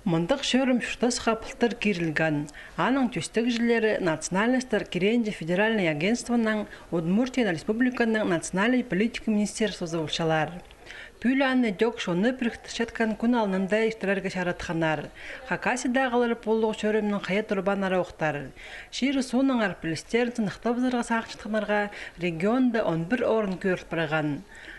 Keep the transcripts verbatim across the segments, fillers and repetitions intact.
Мындағ чӧрім чуртасха пылтыр кирілген. Аның тӧстегҷілері национальностар киренҷі федеральный агентствонаң Удмуртия Республиканың национальный политика министерствозы полчалар. Пӱӱл аны тӧк чонны піріктірчеткен кӱн алнында иртірерге чаратханнар. Хакасиядағылар пу улуғ чӧрімнең хайа турбааннар охтар. Чир-суунаңар пілістерін сыныхтабызарға сағынчатханнарға регионда он пір орын кӧріл парған.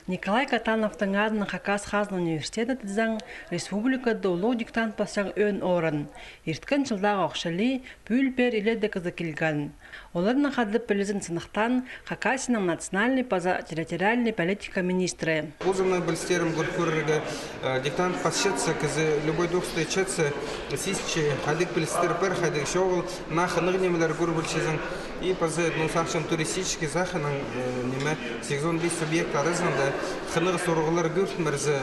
Николай Катановтың адынаң Хакас хазна университеті тізең, республикада улуғ диктант пасчаң ӧӧн орын. Ирткен чылдағы ох чіли пӱӱл пеер илееде кізі килген. Оларнаң хада пілізін сыныхтаан Хакасияның национальный паза территориальный политика министрі. Позымның пілістерім кӧр-, кӧрерге, э, диктант пасчатса, кізі любой тоғыста итчетсе, сизінче, хайдағ пілістер пар, хайдағ чоғыл, наа хынығ нимелер кӧр полчазың. И паза, ну, сағынчам, туристический саханың, э, ниме, сигізон пис субъект аразында хынығ сурығлар кӧрінерзе,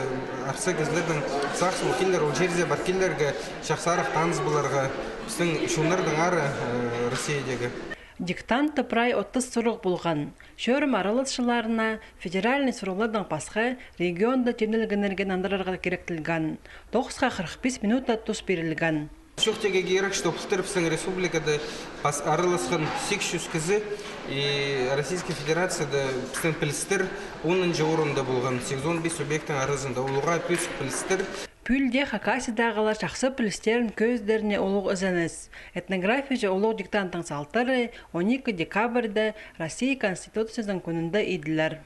арса кізілернің сағыс пол килер ол чирзер пар килерге, чахсарах таныс поларға пістің чоннардаң ары, э, Россиядегі. Диктантта прай отыс сурығ полған. Чӧрім араласчыларына федеральный сурығлардаң пасха регионда тимнелгеннерге нандырарға киректелген. Тоғысха хырых пис минута тус пирілген. Чоохтирға кирек, что пылтыр пістің республикада пас-, араласхан сигіс чӱс кізі, и Российская Федерацияда пістің пілістер онынҷы орында полған, сигізон пис субъектнің аразында, улуғ пӧзік пілістер. Пӱӱл дее Хакасиядағылар чахсы пілістерін кӧзідеріне улуғ ізеніс. Этнографияҷы улуғ диктанттың салтары он ікі декабрьда Россия Конституциязының кӱнінде иділер.